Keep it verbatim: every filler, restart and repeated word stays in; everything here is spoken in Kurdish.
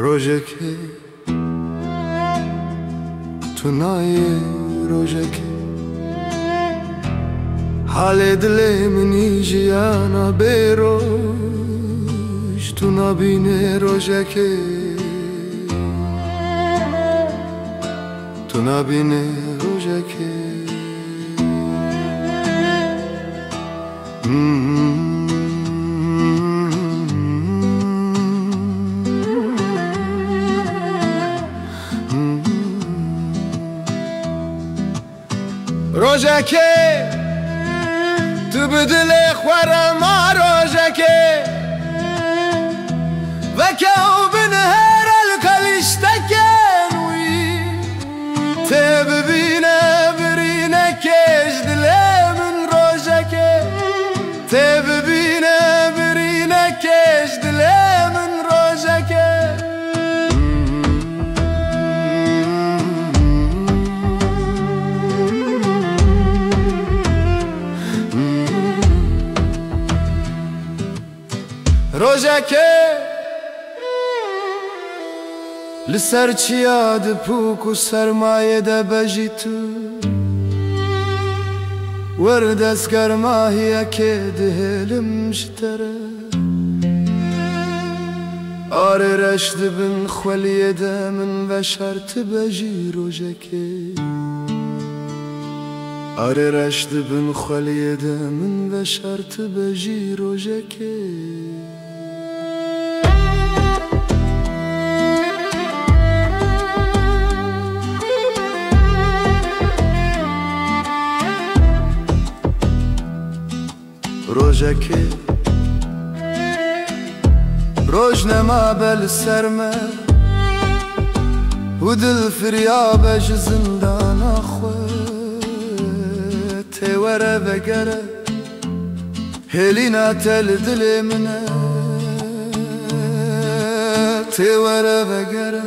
Rojekê tu nayê, rojekê halê dilê min î jiyana bê roj tu nabînê, rojekê tu nabînê, rojekê. Rojekê tu bi dilê xwe re ma, rojekê veke û binihêre li kalîştekên wî. Tê bibîne birînekê ji dilê min, rojekê tê bibîne birînekê ji dilê min, rojekê. Rojekê li ser çiya di pûk û sermayê de bejî tu, wer dest germahiyekê dihêlim ji te re. Arê reş di bin xweliyê de min veşart bejî, rojekê. Arê reş di bin xweliyê de min veşart bejî, rojekê. Rojekê roj nemabe li ser me û dil firyabe ji zindana xwe. Tê were vegere, hêlîna te li dilê min e. Tê were vegere.